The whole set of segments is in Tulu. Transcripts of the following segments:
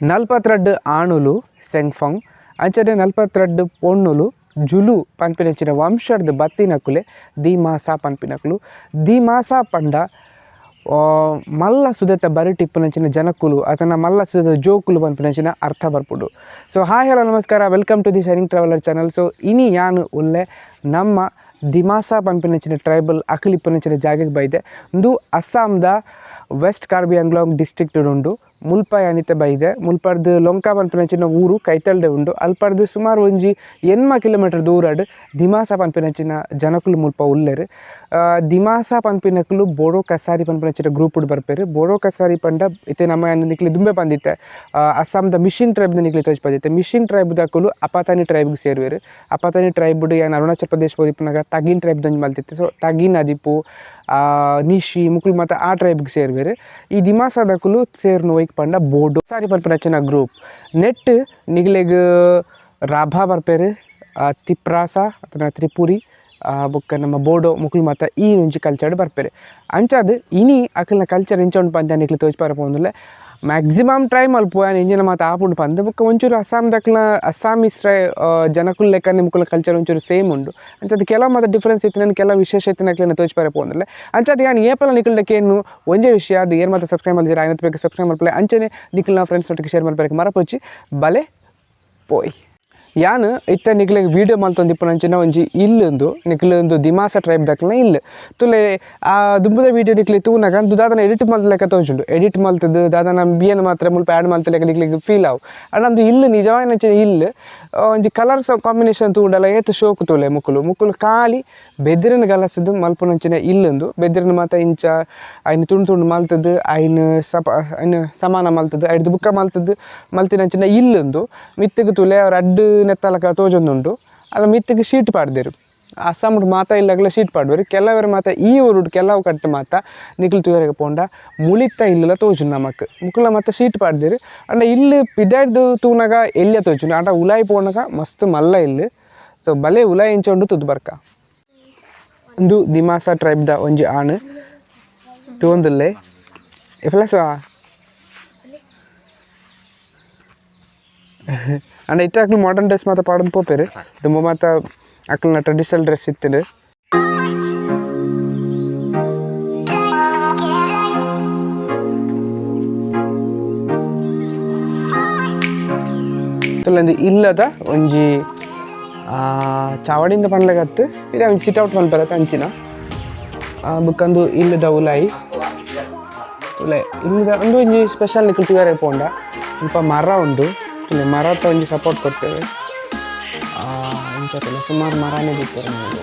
42 ಆಣುಲು ಸೆಂಗ್ಫಂಗ್ ಅಂಚನೆ 42 ಪೊಣ್ಣುಲು ಜುಲು ಪನ್ಪಿನಂಚಿನ ವಂಶರ್ದ್ ಬತ್ತಿನಕುಲೆ ದಿಮಾಸಾ ಪನ್ಪಿನಕುಲು. ದಿಮಾಸಾ ಪಂಡ ಮಲ್ಲ ಸುದೆತ ಬರಿಟ್ ಇಪ್ಪುನಂಚಿನ ಜನಕುಲು ಅತನ ಮಲ್ಲ ಸುದೆತ ಜೋಕುಲು ಪನ್ಪಿನಂಚಿನ ಅರ್ಥ ಬರ್ಪುಂಡು. So hi hello ನಮಸ್ಕಾರ, welcome to the shining traveller channel. So ಇನಿ ಯಾನು ಉಲ್ಲೆ ನಮ್ಮ ದಿಮಾಸಾ ಪನ್ಪಿನಂಚಿನ ಟ್ರೈಬಲ್ ಅಕಲ್ ಇಪ್ಪುನಂಚಿನ ಜಾಗೆಗ್ ಬೈದೆ. ಉಂದು ಅಸ್ಸಾಂದ ವೆಸ್ಟ್ ಕಾರ್ಬಿ ಆಂಗ್ಲಾಂಗ್ ಡಿಸ್ಟ್ರಿಕ್ಟ್ ಉಂಡು. ಮುಲ್ಪ ಯಾನಿತ್ತೆ ಬೈದೆ. ಮುಲ್ಪರ್ದು ಲೊಂಕಾ ಪನ್ಪಿನಂಚಿನ ಊರು ಕೈತಲ್ಡೆ ಉಂಡು. ಅಲ್ಪರ್ದು ಸುಮಾರು ಒಂಜಿ 80 ಕಿಲೋಮೀಟರ್ ದೂರಡ್ ದಿಮಾಸಾ ಪನ್ಪಿನಂಚಿನ ಜನಕುಲು ಮುಲ್ಪ ಉಲ್ಲೆರ್. ದಿಮಾಸಾ ಪನ್ಪಿನಕುಲು ಬೋಡೋ ಕಸಾರಿ ಪನ್ಪಿನಂಚಿನ ಗ್ರೂಪ್ ಬರ್ಪೆರ್. ಬೋಡೋ ಕಸಾರಿ ಪಂಡ ಇತ್ತೆ ನಮ್ಮ ನಿಕ್ಲೆ ದುಂಬೆ ಪಂದಿತ್ತೆ, ಅಸ್ಸಾಂದ ಮಿಷಿಂಗ್ ಟ್ರೈಬ್ದ ನಿಕ್ಲೆ ತೋಜ್ ಪಂದಿತ್ತೆ. ಮಿಷಿಂಗ್ ಟ್ರೈಬ್ದಕುಲು ಅಪಾತಾನಿ ಟ್ರೈಬ್ಗೆ ಸೇರುವೆರ್. ಅಪಾತಾನಿ ಟ್ರೈಬ್ಡ್ ಯಾನ್ ಅರುಣಾಚಲ ಪ್ರದೇಶ ಪೋದಿಪ್ಪುನಗ ತಗಿನ್ ಟ್ರೈಬ್ದೊಂಜಿ ಮಲ್ತಿತ್ತೆ. ಸೊ ತಗಿನ್ ಅದಿಪು ನಿಶಿ ಮುಕುಲು ಮಾತ ಆ ಟ್ರೈಬ್ಗೆ ಸೇರುವೆರ್. ಈ ದಿಮಾಸಾದಕುಲು ಸೇರ್ನು ಒಯ್ಕ್ ಪಂಡ ಬೋಡೋ ಸಾರಿ ಪನ್ಪಿನಂಚಿನ ಗ್ರೂಪ್. ನೆಟ್ ನಿಗ್ಲೆಗ್ ರಾಭಾ ಬರ್ಪೆರ್, ತಿಪ್ರಾಸ ಅಥವಾ ತ್ರಿಪುರಿ ಬೊಕ್ಕ ನಮ್ಮ ಬೋಡೋ ಮುಕುಲು ಮಾತ ಈ ಒಂಜಿ ಕಲ್ಚರ್ಡ್ ಬರ್ಪೆರ್. ಅಂಚಾದ್ ಇನಿ ಅಕಲ್ನ ಕಲ್ಚರ್ ಇಂಚ ಉಂಡು ಪಂದ್ ನಿಕ್ಲೆ ತೋಜ್ಪಾರೆ ಪೋವೊಂದುಲ್ಲೆ. ಮ್ಯಾಕ್ಸಿಮಮ್ ಟ್ರೈ ಮಲ್ಪುವ ಇಂಜಿನ ಮಾತ ಆಪುಂಡು ಪಂದ್. ಬೊಕ್ಕ ಒಂಚೂರು ಅಸ್ಸಾಂದಕ್ಲ ಅಸ್ಸಾಮೀಸ್ ಜನಕುಲು ಲೆಕ್ಕನೆ ಮುಕುಲ ಕಲ್ಚರ್ ಒಂಚೂರು ಸೇಮ್ ಉಂಡು. ಅಂಚಾದ್ ಕೆಲವು ಮಾತ ಡಿಫ್ರೆನ್ಸ್ ಇತ್ತಿನ ಕೆಲವು ವಿಶೇಷ ಇತ್ತಿನಕ್ಲೆನ ತೋಜ್ಪಾರೆ ಪೋವೊಂದುಲ್ಲೆ. ಅಂಚಾದ್ ಯಾನ್ ಏಪಲ ನಿಕಲ್ಡಕೇನು ಒಂಜೇ ವಿಷಯ, ಅದು ಏರ್ ಮಾತ ಸಬ್ಸ್ಕ್ರೈಬ್ ಮಲ್ದಿರ ಆಯ್ನತ್ ಬೇಗ ಸಬ್ಸ್ಕ್ರೈಬ್ ಮಲ್ಪಲೆ. ಅಂಚನೆ ನಿಕಲ್ನ ಫ್ರೆಂಡ್ಸ್ ಒಟ್ಟಿಗೆ ಶೇರ್ ಮಲ್ಪರೆ ಮರಪೊಚ್ಚಿ ಬಲೆ ಪೋಯ್. ಯಾನ್ ಇತ್ತೆ ನಿಕ್ಲೆಗ್ ವೀಡಿಯೋ ಮಲ್ತೊಂದಿಪ್ಪುನಂಚಿನ ಒಂಜಿ ಇಲ್ಲುಂದು ನಿಕ್ಲೆ ದಿಮಾಸ ಟ್ರೈಬ್ ದಕ್ಲೆನ ಇಲ್ಲು. ತುಲೆ ಆ ದುಂಬುದ ವೀಡಿಯೋ ನಿಕ್ಲೆ ತೂನಗ ಅಂದು ದಾದನ ಎಡಿಟ್ ಮಲ್ತ ಲೆಕ್ಕ ತೋಜುಂಡು. ಎಡಿಟ್ ಮಲ್ತದು ದಾದನ ಬಿಯನ್ ಮಾತ್ರ ಮುಲ್ಪ ಆ್ಯಡ್ ಮಲ್ತ ಲೆಕ್ಕ ನಿಕ್ಲೆಗ್ ಫೀಲ್ ಆವು. ಆಂಡ ಅಂದು ಇಲ್ಲು ನಿಜವಾಯಿನಂಚಿನ ಇಲ್ಲು ಒಂಜಿ ಕಲರ್ಸ್ ಕಾಂಬಿನೇಷನ್ ತೂಂಡಲ ಏತ್ ಶೋಕು ತೂಲೆ. ಮುಕುಲು ಮುಕುಲು ಖಾಲಿ ಬೆದ್ರಿನ ಗಲಸದು ಮಲ್ಪುನಂಚಿನ ಇಲ್ಲುಂದು. ಬೆದ್ರಿನ ಮಾತ ಇಂಚ ಐನ್ ತುಂಡು ತುಂಡು ಮಲ್ತದು ಐನ್ ಸಪ ಐನ್ ಸಮಾನ ಮಲ್ತದು ಐಡ್ದು ಬುಕ್ಕ ಮಲ್ತದು ಮಲ್ತಿನಂಚಿನ ಇಲ್ಲುಂದು. ಮಿತ್ತುಗು ತುಲೆ ಅವ್ರ ಅಡ್ಡು ನೆತ್ತಲಕ ತೋಜೊಂದುಂಡು. ಅಲ್ಲ ಮಿತ್ತಿಗೆ ಶೀಟ್ ಪಾಡ್ದೆರು. ಅಸ್ಸಾಂಡ್ ಮಾತ ಇಲ್ಲಗಲ ಶೀಟ್ ಪಾಡ್ವೆರು. ಕೆಲವರು ಮಾತ ಈ ಊರುಡು ಕೆಲವು ಕಟ್ಟು ಮಾತ ನಿಕ್ಲು ತೂವರೆಗೆ ಪೋಂಡ ಮುಳಿತ ಇಲ್ಲಲ ತೋಜುಂಡು ನಮಕ್. ಮುಕುಲ ಮಾತ ಶೀಟ್ ಪಾಡ್ದೆರು. ಅಂಡ ಇಲ್ಲು ಪಿದಾಯ್ದು ತೂನಗ ಎಲ್ಯ ತೋಜುಂಡು, ಆಂಡ ಉಲಾಯಿ ಪೋನಗ ಮಸ್ತ್ ಮಲ್ಲ ಇಲ್ಲು. ಸೊ ಬಲೆ ಉಲಾಯಿ ಇಂಚ ಉಂಡು ತುದು ಬರ್ಕ. ಉಂದು ದಿಮಾಸಾ ಟ್ರೈಬ್ದ ಒಂಜಿ ಆಣ್ ತೂವೊಂದುಲ್ಲೆ ಇಫಲಸ. ಅಂಡ ಇತ್ತೆ ಅಕ್ಲು ಮಾಡರ್ನ್ ಡ್ರೆಸ್ ಮಾತ ಪಾಡೊಂದು ಪೋಪೆರ್. ದುಂಬು ಮಾತ ಅಕ್ಲ್ನ ಟ್ರೆಡಿಷನಲ್ ಡ್ರೆಸ್ ಇತ್ತುಂಡು. ತುಲಂದು ಇಲ್ಲದ ಒಂಜಿ ಚಾವಡಿಂದ ಪನ್ಲೆಗತ್ತು ಇದು ಒಂಜಿ ಸಿಟ್ ಔಟ್ ಮಲ್ಪೆರತ್ ಅಂಚಿನ ಬುಕ್ಕಂದು ಇಲ್ಲದ ಉಲಾಯಿ ತುಲೆ ಇಲ್ಲದ ಒಂದು ಒಂಜಿ ಸ್ಪೆಷಲ್ ನಿಕುಲು ತೂಯರೆ ಪೋಂಡ ಮುಲ್ಪ ಮರ ಉಂಡು. ತುಲೆ ಮರತ ಒಂಜಿ ಸಪೋರ್ಟ್ ಕೊರ್ತೇವೆ. ಇಂಚ ತುಲೆ ಸುಮಾರು ಮರನೇ ಬಿತ್ತರೆ ಮೂಲು.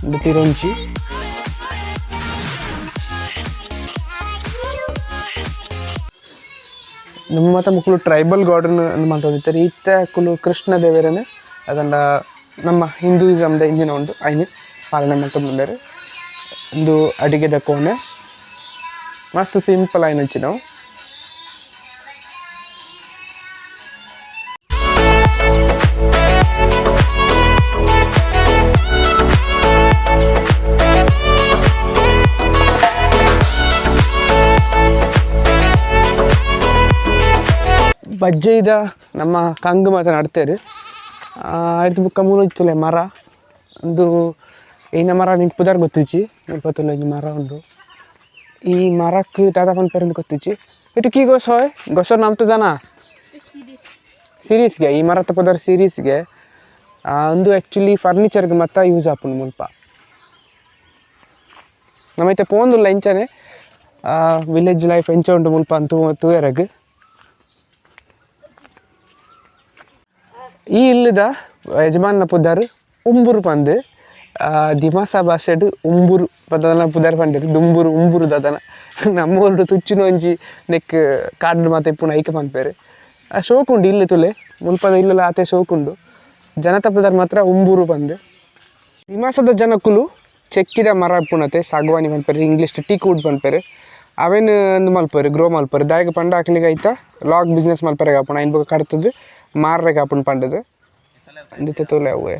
ಉಂದು ತಿರೊಂಜಿ ನಮ್ಮ ಮಾತ ಮುಕುಲು ಟ್ರೈಬಲ್ ಗಾರ್ಡನ್ ಮಲ್ತೊಂದಿತ್ತೆರ್. ಇತ್ತೆ ಅಕುಲು ಕೃಷ್ಣ ದೇವೆರೆನ್ ಅದಂಡ ನಮ್ಮ ಹಿಂದೂಯಿಸಮ್ದ ಇಂಜಿನ ಉಂಡು ಐನ್ ಪಾಲನೆ ಮಲ್ತೊಂದುಲ್ಲೆರ್. ಉಂದು ಅಡಿಗೆದ ಕೋಣೆ ಮಸ್ತ್ ಸಿಂಪಲ್ ಆಯಿನಂಚಿನವು. ಬಜ್ಜೈದ ನಮ್ಮ ಕಂಗು ಮಾತ ನಡ್ತೇರು. ಐತ ಬುಕ್ಕ ಮೂಲು ತುಲೆ ಮರ ಉಂದು ಏನ ಮರ ನಿಂಕ್ ಪುದರ್ ಗೊತ್ತಿಜ್ಜಿ. ಮುಲ್ಪ ತುಲೆ ಒಂಜಿ ಮರ ಉಂಡು. ಈ ಮರಕ್ ದಾದ ಪನ್ಪೆರ್ ಗೊತ್ತಿಜ್ಜಿ. ಇటు ಕಿ ಗೊಸ್ होय গছর নাম তো জানা ಸಿರೀಸ್ಗೆ ಈ ಮರತ ಪುದರ್ ಸಿರೀಸ್ಗೆ. ಉಂದು ಆ್ಯಕ್ಚುಲಿ ಫರ್ನಿಚರ್ಗೆ ಮಾತ ಯೂಸ್ ಆಪುಂಡು ಮುಲ್ಪ. ನಮ ಇತ್ತೆ ಪೋಂದುಲ್ಲ ಇಂಚನೆ ವಿಲೇಜ್ ಲೈಫ್ ಎಂಚ ಉಂಡು ಮುಲ್ಪ ಅಂತ ತೂಯೆರೆಗ್. ಈ ಇಲ್ಲದ ಯಜಮಾನ ಪುದರ್ ಉಂಬುರು ಪಂದ್. ದಿಮಾಸಾ ಭಾಷೆಡ್ ಉಂಬುರು ಪದನ ಪುದರ್ ಪಂಡೆರ್. ದುಂಬುರು ಉಂಬುರು ದಾದನ ನಮ್ಮ ಊರುಡು ತುಚ್ಚಿನ ಒಂಜಿ ನೆಕ್ ಕಾಡ್ ಮಾತ ಇಪ್ಪುನ ಐಕ ಪನ್ಪೆರ್. ಶೋಕ್ ಉಂಡು ಇಲ್ಲು ತುಲೆ ಮುಲ್ಪದ ಇಲ್ಲಲ ಆತೆ ಶೋಕ್ ಉಂಡು. ಜನತ ಪುದರ್ ಮಾತ್ರ ಉಂಬುರು ಪಂದ್. ದಿಮಾಸದ ಜನಕುಲು ಚೆಕ್ಕಿದ ಮರ ಇಪ್ಪುನತೆ ಸಾಗವಾನಿ ಪನ್ಪೆರ್, English teak wood ಪನ್ಪೆರ್. ಅವೆನ್ ಉಂದು ಮಲ್ಪೆರ್, ಗ್ರೋ ಮಲ್ಪೆರ್. ದಾಯೆಗ್ ಪಂಡ ಅಕ್ಲೆಗ್ ಐತ ಲಾಗ್ ಬಿಸ್ನೆಸ್ ಮಲ್ಪೆರೆಗ್ ಆಪುಂಡು. ಐನ್ ಬೊಕ ಕಡ್ತುದು ಮಾರ್ರೆಗ್ ಆಪುಂಡುಂದಿತ್ತೆ ತೂಲೆ ಅವ್ವೆ.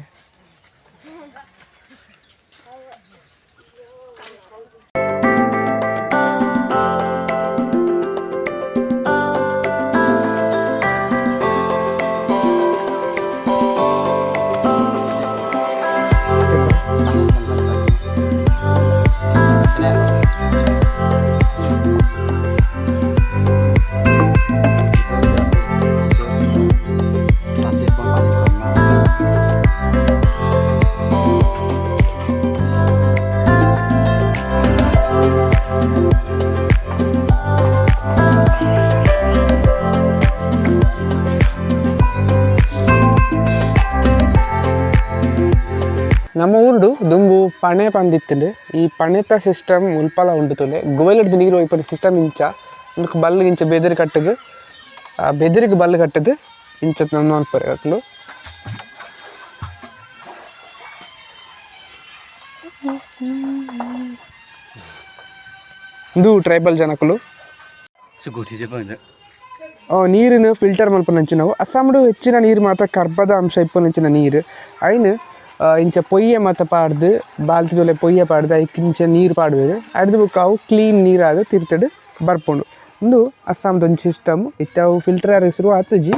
ನಮ್ಮ ಊರುಡು ದುಂಬು ಪಣೆ ಪಂದಿತ್ತುಂಡು. ಈ ಪಣೆತ ಸಿಸ್ಟಮ್ ಮುಲ್ಪಲ ಉಂಡು ತೂಲೆ. ಗುವೆಲ್ಡ್ದ್ ನೀರು ಒಯ್ಪುನ ಸಿಸ್ಟಮ್ ಇಂಚ. ಉಂದೆಕ್ ಬಲ್ಲ್ ಇಂಚ ಬೆದಿರು ಕಟ್ಟುದು, ಬೆದಿರಿಗೆ ಬಲ್ಲ್ ಕಟ್ಟುದು ಇಂಚ ಮನ್ಪುವೆರ್ ಅಕುಲು. ಉಂದು ಟ್ರೈಬಲ್ ಜನಕುಲು. ನೀರಿನ ಫಿಲ್ಟರ್ ಮಲ್ಪುನಂಚಿನವು. ಅಸ್ಸಾಂಡ್ ಹೆಚ್ಚಿನ ನೀರು ಮಾತ್ರ ಕರ್ಬದ ಅಂಶ ಇಪ್ಪುನಂಚಿನ ನೀರು. ಐನ್ ಇಂಚ ಪೊಯ್ಯೆ ಮಾತ ಪಾಡ್ದು ಬಾಲ್ತಿದೊಲೆ ಪೊಯ್ಯೆ ಪಾಡ್ದು ಐಕ್ ಇಂಚ ನೀರು ಪಾಡುವೆರ್. ಅಡ್ದು ಬೊಕ್ಕ ಅವು ಕ್ಲೀನ್ ನೀರಾದ್ ತಿರ್ತುಡು ಬರ್ಪುಂಡು. ಉಂದು ಅಸ್ಸಾಂದ ಒಂಜಿ ಸಿಸ್ಟಮ್. ಇತ್ತೆ ಅವು ಫಿಲ್ಟರ್ ಆರೆ ಶುರು ಆತುಜಿ.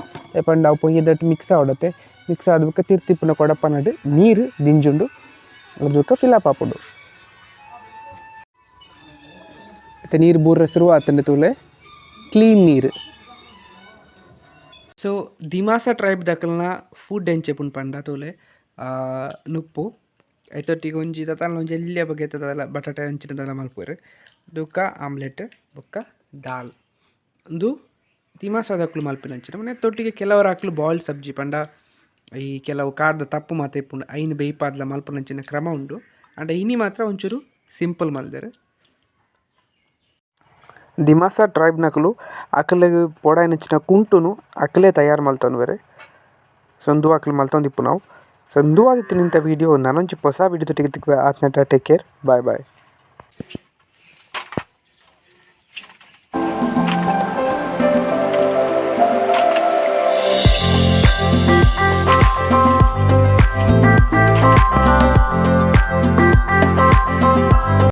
ಪಂಡ ಅವು ಪೊಯ್ಯೆದೊಟ್ಟು ಮಿಕ್ಸ್ ಆವಡತೆ. ಮಿಕ್ಸ್ ಆದ್ ಬೊಕ್ಕ ತಿರ್ತಿಪ್ಪುನ ಕೊಡಪನಡ್ ನೀರು ದಿಂಜುಂಡು. ಅಡ್ದು ಬೊಕ್ಕ ಫಿಲ್ ಅಪ್ ಆಪುಂಡು. ಇತ್ತೆ ನೀರು ಬೂರ್ರೆ ಶುರು ಆತುಂಡು ತೂಲೆ. ಕ್ಲೀನ್ ನೀರು. ಸೊ ದಿಮಾಸ ಟ್ರೈಬ್ ದಕಲ್ನ ಫುಡ್ ಎಂಚೆಪುಂಡು ಪಂಡ ತೂಲೆ. ನುಪ್ಪು ಐತೊಟ್ಟಿಗೆ ಒಂಜಿ ತತಲ ಒಂಜಿ ಎಲ್ಯ ಬಗೆತ ದಾಲ ಬಟಾಟೆ ಅಂಚಿನ ದಾಲ ಮಲ್ಪುವೆರ್. ಬೊಕ್ಕ ಆಮ್ಲೆಟ್ ಬೊಕ್ಕ ದಾಲ್. ಉಂದು ದಿಮಾಸದಕುಲು ಮಲ್ಪಿನಂಚಿನ. ಮನೆ ತೊಟ್ಟಿಗೆ ಕೆಲವರ ಅಕ್ಲು ಬಾಯ್ಲ್ಡ್ ಸಬ್ಜಿ ಪಂಡ ಈ ಕೆಲವು ಕಾಡ್ದ ತಪ್ಪು ಮಾತ ಇಪ್ಪುಂಡು ಐನ್ ಬೇಯ್ಪಾದ್ಲ ಮಲ್ಪುನಂಚಿನ ಕ್ರಮ ಉಂಡು. ಆಂಡ ಇನಿ ಮಾತ್ರ ಒಂಚೂರು ಸಿಂಪಲ್ ಮಲ್ದೆರ್. ದಿಮಾಸ ಟ್ರೈಬ್ ನಕುಲು ಅಕಲೆಗ್ ಪೋಡಾಯಿನಂಚಿನ ಕುಂಟುನು ಅಕಲೆ ತಯಾರ್ ಮಲ್ತೊನ್ವೆರ್. ಸೊ ಉಂದು ಅಕುಲು ಮಲ್ತೊಂದಿಪ್ಪುನವು. ಸೊ ಉಂದು ಆದಿತ್ತಿನ ಇಂತ ವಿಡಿಯೋ ನನೊಂಜಿ ಹೊಸ ವಿಡಿಯೋ ದೊಟ್ಟಿಗೆ ತಿಕ್ಕುವೆ. ಆತ್ನಟ take care. Bye boy.